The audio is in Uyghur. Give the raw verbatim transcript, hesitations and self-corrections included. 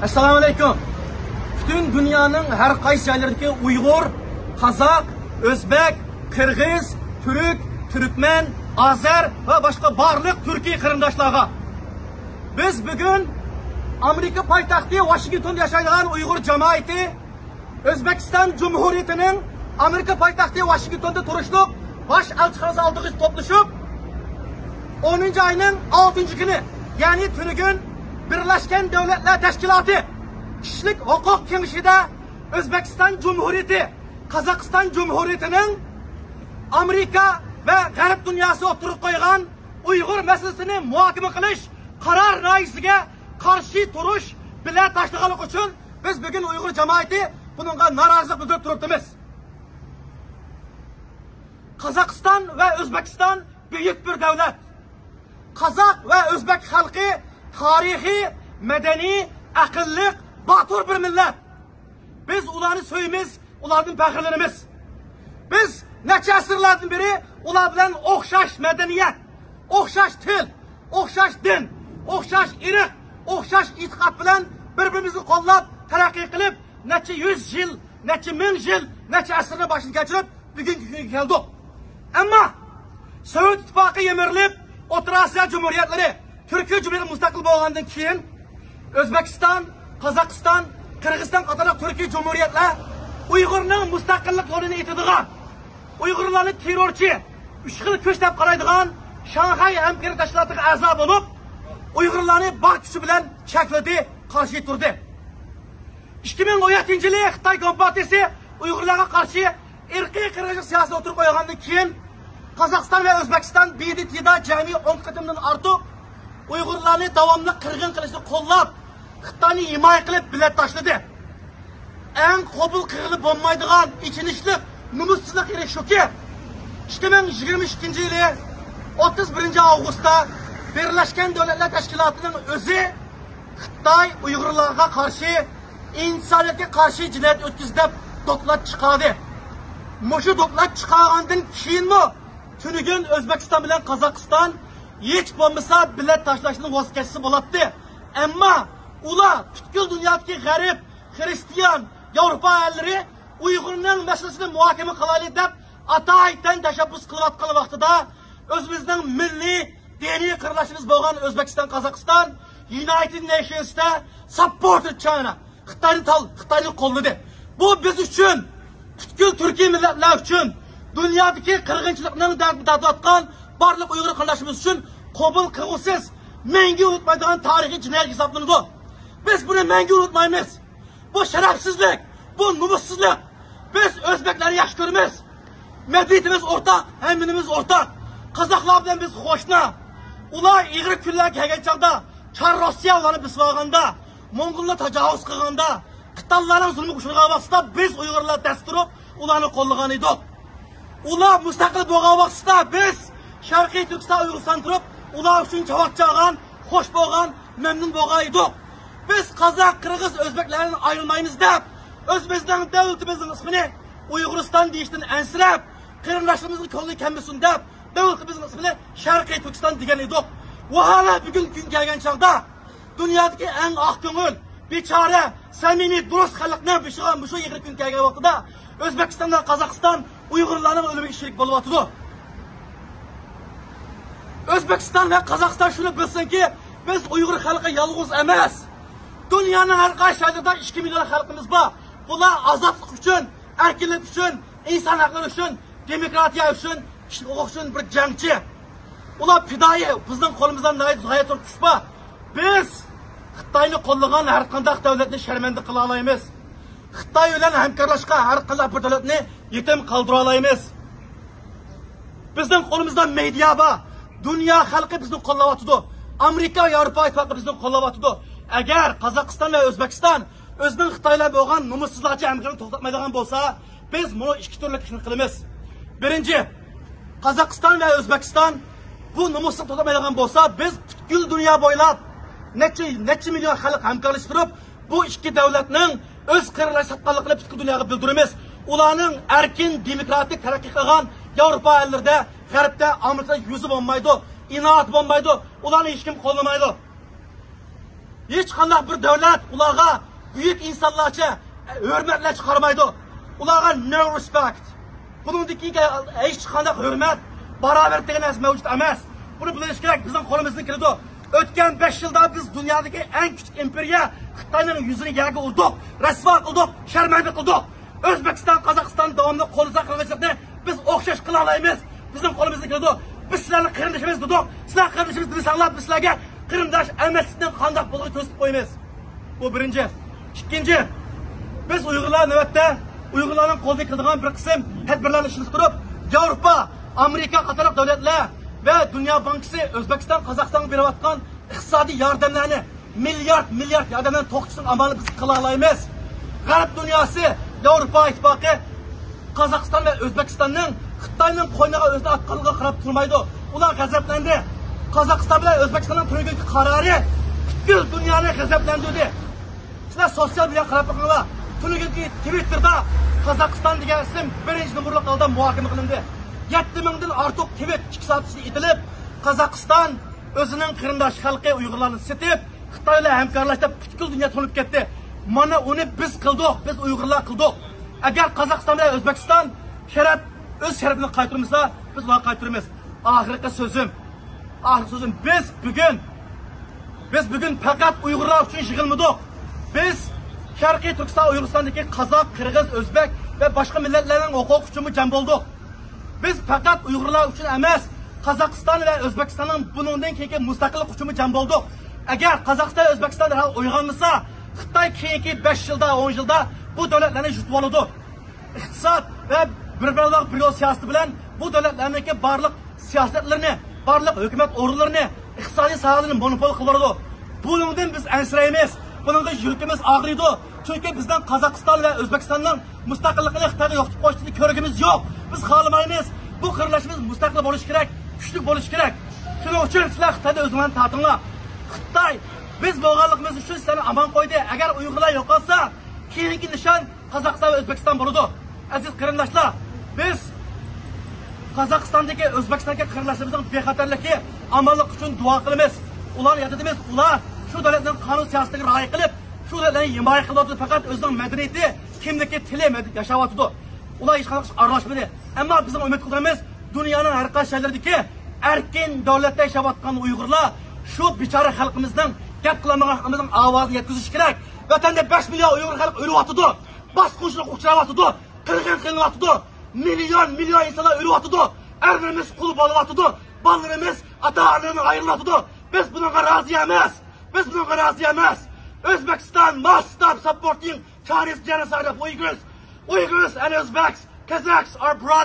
ئەسسالامۇ ئەلەيكۇم. پۈتۈن دۇنيانىڭ ھەر قايسى جايلىرىدىكى ئۇيغۇر، قازاق، ئۆزبەك، قىرغىز، تۈرك، تۈركمەن، ئازەر ۋە باشقا بارلىق تۈركىي قېرىنداشلارغا، بىز بۈگۈن ئامېرىكا پايتەختى ۋاشىنگتوندا ياشايدىغان ئۇيغۇر جامائىتى ئۆزبېكىستان جۇمھۇرىيىتىنىڭ ئامېرىكا پايتەختى ۋاشىنگتوندا تۇرۇشلۇق باش ئەلچىخانىسى ئالدىغا توپلىشىپ، ئونىنچى ئاينىڭ ئالتىنچى كۈنى، يەنى تۈنۈگۈن بىرلەشكەن دۆلەتلەر تەشكىلاتى كىشىلىك ھوقۇق كېڭىشىدە ئۆزبېكىستان جۇمھۇرىيىتى، قازاقىستان جۇمھۇرىيىتىنىڭ ئامېرىكا ۋە غەرب دۇنياسى ئوتتۇرىغا قويغان ئۇيغۇر مەسىلىسىنى مۇھاكىمە قىلىش قارار لايىھىسىگە قارشى تۇرۇش بىلەت تاشلىغانلىقى ئۈچۈن بىز بۈگۈن ئۇيغۇر جامائىتى بۇنىڭغا نارازىلىق بىلدۈرۈپ تۇرۇپتىمىز. قازاقىستان ۋە ئۆزبېكىستان بۈيۈك بىر دۆلەت. قازاق ۋە ئۆزبېك خەلقى تارىخىي، مەدەنىي، ئەقىللىق، باتۇر بىر مىللەت. بىز ئۇلارنى سۆيىمىز، ئۇلاردىن پەخىرلىنىمىز. بىز نەچچە ئەسىرلەردىن بېرى ئۇلار بىلەن ئوخشاش مەدەنىيەت، ئوخشاش تىل، ئوخشاش دىن، ئوخشاش ئىرق، ئوخشاش ئېتىقاد بىلەن بىر-بىرىمىزنى قوللاپ، تەرەققىي قىلىپ، نەچچە يۈز يىل، نەچچە مىڭ يىل، نەچچە ئەسىرنى باشتىن كەچۈرۈپ، بۈگۈنكى كۈنگە كەلدۇق. ئەمما سوۋېت ئىتتىپاقى يىمىرىلىپ، ئوتتۇرا ئاسىيا جۇمھۇرىيەتلىرى، تۈركىي جۇمھۇرىيەت مۇستەقىل بولغاندىن كېيىن، ئۆزبېكىستان، قازاقىستان، قىرغىزىستان قاتارلىق تۈركىي جۇمھۇرىيەتلەر ئۇيغۇرنىڭ مۇستەقىللىق يولىنى ئېتىدىغان، ئۇيغۇرلارنى تېررورچى، ئۈچ خىل كۈچ دەپ قارايدىغان شاڭخەي ھەمكارلىق تەشكىلاتىغا ئەزا بولۇپ، ئۇيغۇرلارنى بار كۈچى بىلەن چەكلىدى، قارشى تۇردى. ئىككى مىڭ ئون يەتتىنچى يىلى خىتاي كومپارتىيىسى ئۇيغۇرلارغا قارشى ئىرقىي قىرغىنچىلىق سىياسىتى ئوتتۇرىغا قويغاندىن كېيىن، قازاقىستان ۋە ئۆزبېكىستان ب د ت دا جەمئىي ئون قېتىمدىن ئارتۇق ئۇيغۇرلارنى داۋاملىق قىرغىن قىلىشنى قوللاپ، خىتاينى ھىمايە قىلىپ بېلەت تاشلىدى. ئەڭ قوبۇل قىلغىلى بولمايدىغان ئېچىنىشلىق، نومۇسسىزلىق يېرى شۇكى، ئىككى مىڭ يىگىرمە ئىككىنچى يىلى ئوتتۇز بىرىنچى ئاۋغۇستتا بىرلەشكەن دۆلەتلەر تەشكىلاتىنىڭ ئۆزى خىتاي ئۇيغۇرلارغا قارشى ئىنسانىيەتكە قارشى جىنايەت ئۆتكۈزدى دەپ دوكلات چىقاردى. مۇشۇ دوكلات چىقارغاندىن كېيىنمۇ تۈنۈگۈن ئۆزبېكىستان بىلەن قازاقىستان ھېچ بولمىسا بېلەت تاشلاشتىن ۋاز كەچسە بولاتتى. ئەمما ئۇلار پۈتكۈل دۇنيادىكى غەرب، خىرىستىيان، ياۋروپا ئەللىرى ئۇيغۇرنىڭ مەسىلىسىنى مۇھاكىمە قىلايلى دەپ ئاتايىتەن تەشەببۇس قىلىۋاتقان ۋاقتىدا، ئۆزىمىزنىڭ مىللىي، دىنىي قېرىنداشلىرىمىز بولغان ئۆزبېكىستان، قازاقىستان يۇنايتېد نېيشنستا ساپپورتېد چاينا، خىتاينى تال-، خىتاينى قوللىدى. بۇ بىز ئۈچۈن، پۈتكۈل تۈركىي مىللەتلەر ئۈچۈن، دۇنيادىكى قىرغىنچىلىقنىڭ دەردىنى تارتىۋاتقان بارلىق ئۇيغۇر قېرىنداشلىرىمىز ئۈچۈن قوبۇل قىلغۇسىز، مەڭگۈ ئۇنتۇلمايدىغان تارىخىي جىنايەت ھېسابلىنىدۇ. بىز بۇنى مەڭگۈ ئۇنتۇمايمىز. بۇ شەرەپسىزلىك، بۇ نومۇسسىزلىق. بىز ئۆزبەكلەرنى ياخشى كۆرىمىز. مەدەنىيىتىمىز ئورتاق، ھەممىنىمىز ئورتاق. قازاقلار بىلەن بىز قوشنا. ئۇلار ئېغىر كۈنلەر كەلگەن چاغدا، چار روسىيە ئۇلارنى بېسىۋالغاندا، موڭغۇللار تاجاۋۇز قىلغاندا، قىتانلارنىڭ زۇلمىغا ئۇچرىغان ۋاقتىدا بىز ئۇيغۇرلار دەس تۇرۇپ، ئۇلارنى قوللىغان ئىدۇق. ئۇلار مۇستەقىل بولغان ۋاقتىدا بىز شەرقىي تۈركىستان، ئۇيغۇرىستان تۇرۇپ، ئۇلار ئۈچۈن چاۋاك چالغان، خوش بولغان، مەمنۇن بولغان ئىدۇق. بىز قازاق، قىرغىز، ئۆزبەكلەردىن ئايرىلمايمىز دەپ، ئۆزىمىزنىڭ دۆلىتىمىزنىڭ ئىسمىنى ئۇيغۇرىستان دېيىشتىن ئەنسىرەپ، قېرىنداشلىرىمىزنىڭ كۆڭلى كەلمىسۇن دەپ، دۆلىتىمىزنىڭ ئىسمىنى شەرقىي تۈركىستان دېگەن ئىدۇق. ۋاھالە بۈگۈنكى كۈن كەلگەن چاغدا، دۇنيادىكى ئەڭ ئاق كۆڭۈل، بىچارە، سەمىمىي، دۇرۇس خەلقنىڭ بېشىغا مۇشۇ ئېغىر كۈن كەلگەن ۋاقتىدا، ئۆزبېكىستان بىلەن قازاقىستان ئۇيغۇرلارنىڭ ئۆلۈمىگە شېرىك بولۇۋاتىدۇ. ئۆزبېكىستان ۋە قازاقىستان شۇنى بىلسۇنكى، بىز ئۇيغۇر خەلقى يالغۇز ئەمەس. دۇنيانىڭ ھەر قايسى جايلىرىدا ئىككى مىليون خەلقىمىز بار. بۇلار ئازادلىق ئۈچۈن، ئەركىنلىك ئۈچۈن، ئىنسان ھەقلىرى ئۈچۈن، دېموكراتىيە ئۈچۈن، كىشىلىك ھوقۇق ئۈچۈن بىر جەڭچى. ئۇلار پىدائىي، بىزنىڭ قولىمىزدا ناھايىتى زور كۈچ بار. بىز خىتاينى قوللىغان ھەر قانداق دۆلەتنى شەرمەندە قىلالايمىز. خىتاي بىلەن ھەمكارلاشقان ھەر قانداق بىر دۆلەتنى يېتىم قالدۇرالايمىز. بىزنىڭ قولىمىزدا مېدىيا بار. دۇنيا خەلقى بىزنى قوللاۋاتىدۇ. ئامېرىكا، ياۋروپا ئىتتىپاقى بىزنى قوللاۋاتىدۇ. ئەگەر قازاقىستان ۋە ئۆزبېكىستان ئۆزىنىڭ خىتاي بىلەن بولغان نومۇسسىزلارچە ھەمكارلىقىنى توختاتمايدىغان بولسا، بىز مۇنۇ ئىككى تۈرلۈك ئىشنى قىلىمىز. بىرىنچى، قازاقىستان ۋە ئۆزبېكىستان بۇ نومۇسلۇق توختىمايدىغان بولسا، بىز پۈتكۈل دۇنيا بويلاپ نەچچە، نەچچە مىليون خەلق ھەمكارلىشىپ تۇرۇپ، بۇ ئىككى دۆلەتنىڭ ئۆز قېرىنداشلىرى ساتقانلىقىنى پۈتكۈل دۇنياغا بىلدۈرىمىز. ئۇلارنىڭ ئەركىن، دېموكراتىك، تەرەققىي قىلغان ياۋروپا ئەللىرىدە، غەربتە، ئامېرىكىدا يۈزى بولمايدۇ، ئىناۋىتى بولمايدۇ، ئۇلارنى ھېچكىم قوللىمايدۇ. ھېچقانداق بىر دۆلەت ئۇلارغا بۈيۈك ئىنسانلارچە، ھۆرمەتلەرچە قارىمايدۇ. ئۇلارغا no respect. بۇنىڭدىن كېيىنكى ھېچقانداق ھۆرمەت، باراۋەر دېگەن نەرسە مەۋجۇت ئەمەس. بۇنى بىلىش كېرەك، بىزنىڭ قولىمىزدىن كېلىدۇ. ئۆتكەن بەش يىلدا بىز دۇنيادىكى ئەڭ كۈچلۈك ئىمپېرىيە خىتاينىڭ يۈزىنى يەرگە ئۇردۇق، رەسۋا قىلدۇق، شەرمەندە قىلدۇق. ئۆزبېكىستان، قازاقىستان داۋاملىق قوللىسا قىرغىنچىلىقنى بىز ئوخشاش قىلالايمىز. بىزنىڭ قولىمىزدىن كېلىدۇ. بىز سىلەرنىڭ قېرىندىشىمىز دېدۇق. سىلەر قېرىندىشىمىز دېمىسەڭلار، بىز سىلەرگە قېرىنداش ئەمەسلىكنىڭ قانداق بولىدىغىنى كۆرسىتىپ قويىمىز. بۇ بىرىنچى. ئىككىنچى، بىز ئۇيغۇرلار نۆۋەتتە ئۇيغۇرلارنىڭ قولىدىن كېلىدىغان بىر قىسىم تەدبىرلەرنى ئىشلىتىپ تۇرۇپ، ياۋروپا، ئامېرىكا قاتارلىق دۆلەتلەر ۋە دۇنيا بانكىسى ئۆزبېكىستان، قازاقىستانغا بېرىۋاتقان ئىقتىسادىي ياردەملەرنى، مىليارد، مىليارد ياردەملەرنى توختىتىشنىڭ ئامالىنى بىز قىلالايمىز. غەرب دۇنياسى، ياۋروپا ئىتتىپاقى قازاقىستان ۋە ئۆزبېكىستاننىڭ خىتاينىڭ قوينىغا ئۆزىنى ئاتقانلىقىغا قاراپ تۇرمايدۇ. ئۇلار غەزەپلەندى. قازاقىستان بىلەن ئۆزبېكىستاننىڭ تۈنۈگۈنكى قارارى پۈتكۈل دۇنيانى غەزەپلەندۈردى. سىلەر سوتسىيال مېدىياغا قاراپ بېقىڭلار. تۈنۈگۈنكى تىۋىتتېردا قازاقىستان دېگەن ئىسىم بىرىنچى نومۇرلۇق ھالدا مۇھاكىمە قىلىندى. يەتتە مىڭدىن ئارتۇق تىۋىت ئىچكى ساتۇشنى ئېتىلىپ، قازاقىستان ئۆزىنىڭ قېرىنداش خەلقى ئۇيغۇرلارنى سېتىپ، خىتاي بىلەن ھەمكارلاشتى، پۈتكۈل دۇنيا تونۇپ كەتتى. مانا ئۇنى بىز قىلدۇق، بىز ئۇيغۇرلار قىلدۇق. ئەگەر قازاقىستان بىلەن ئۆزبېكىستان شەرەپ، ئۆز شەرىپىنى قايتۇرمىسا، بىز ئۇلارغا قايتۇرىمىز. ئاخىرقى سۆزۈم، ئاخىرقى سۆزۈم، بىز بۈگۈن، بىز بۈگۈن پەقەت ئۇيغۇرلار ئۈچۈن يىغىلمىدۇق. بىز شەرقىي تۈركىستان، ئۇيغۇرىستاندىكى قازاق، قىرغىز، ئۆزبېك ۋە باشقا مىللەتلەرنىڭ ھوقۇقى ئۈچۈنمۇ جەم بولدۇق. بىز پەقەت ئۇيغۇرلار ئۈچۈن ئەمەس، قازاقىستان ۋە ئۆزبېكىستاننىڭ بۇنىڭدىن كېيىنكى مۇستەقىللىق ئۈچۈنمۇ جەم بولدۇق. ئەگەر قازاقىستان، ئۆزبېكىستان دەرھال ئويغانمىسا، خىتاي كېيىنكى بەش يىلدا، ئون يىلدا بۇ دۆلەتلەرنى يۇتۇۋالىدۇ. ئىقتىساد ۋە بىر بىر بىر يول سىياسىتى بىلەن بۇ دۆلەتلەرنىڭكى بارلىق سىياسەتلىرىنى، بارلىق ھۆكۈمەت ئورۇنلىرىنى، ئىقتىسادىي ساھەلىرىنى مونوپول قىلىۋالىدۇ. بۇنىڭدىن بىز ئەنسىرەيمىز. بۇنىڭغا يۈرىكىمىز ئاغرىيدۇ. چۈنكى بىزنىڭ قازاقىستان ۋە ئۆزبېكىستاننىڭ مۇستەقىللىقىنى خىتايغا يوقىتىپ قويۇشنى كۆرگۈمىز يوق. بىز خالىمايمىز. بۇ قېرىنداشىمىز مۇستەقىل بولۇشى كېرەك، كۈچلۈك بولۇشى كېرەك. شۇنىڭ ئۈچۈن سىلەر خىتايدىن ئۆزۈڭلارنى تارتىڭلار. خىتاي، بىز بولغانلىقىمىز ئۈچۈن سىلەرنى ئامان قويدى. ئەگەر ئۇيغۇرلار يوقالسا، كېيىنكى نىشان قازاقىستان ۋە ئۆزبېكىستان بولىدۇ. ئەزىز قېرىنداشلار، بىز قازاقىستاندىكى، ئۆزبېكىستاندىكى قېرىنداشلىرىمىزنىڭ بىخەتەرلىكى، ئامانلىقى ئۈچۈن دۇئا قىلىمىز. ئۇلارنى ياد ئېتىمىز. ئۇلار شۇ دۆلەتنىڭ قانۇن سىياسىتىگە رىئايە قىلىپ، شۇ دۆلەتلەرنى ھىمايە قىلىۋاتىدۇ. پەقەت ئۆزىنىڭ مەدەنىيىتى، كىملىكى، تىلى، مەد-، ياشاۋاتىدۇ. ئۇلار ھېچقانداق ئىشقا ئارىلاشمىدى. ئەمما بىزنىڭ ئۈمىد قىلىدىغىنىمىز، دۇنيانىڭ ھەر قايسى شەھەرلىرىدىكى ئەركىن دۆلەتتە ياشاۋاتقان ئۇيغۇرلار شۇ بىچارە خەلقىمىزنىڭ، گەپ قىلالمىغان خەلقىمىزنىڭ ئاۋازىنى يەتكۈزۈشى كېرەك. ۋەتەندە بەش مىليون ئۇيغۇر خەلق ئۆلۈۋاتىدۇ، باسقۇنچىلىققا ئۇچراۋاتىدۇ، قىرغىن قىلىنىۋاتىدۇ، مىليون، مىليون ئىنسانلار ئۆلۈۋاتىدۇ، ئەرلىرىمىز قۇل بولۇۋاتىدۇ، بالىلىرىمىز ئاتا-ئانىلىرىدىن ئايرىلىۋاتىدۇ. بىز بۇنىڭغا رازى ئەمەس. بىز بۇنىڭغا رازى ئەمەس. Uzbekistan must stop supporting Chinese genocide of Uyghurs. Uyghurs and Uzbeks, Kazakhs are brothers.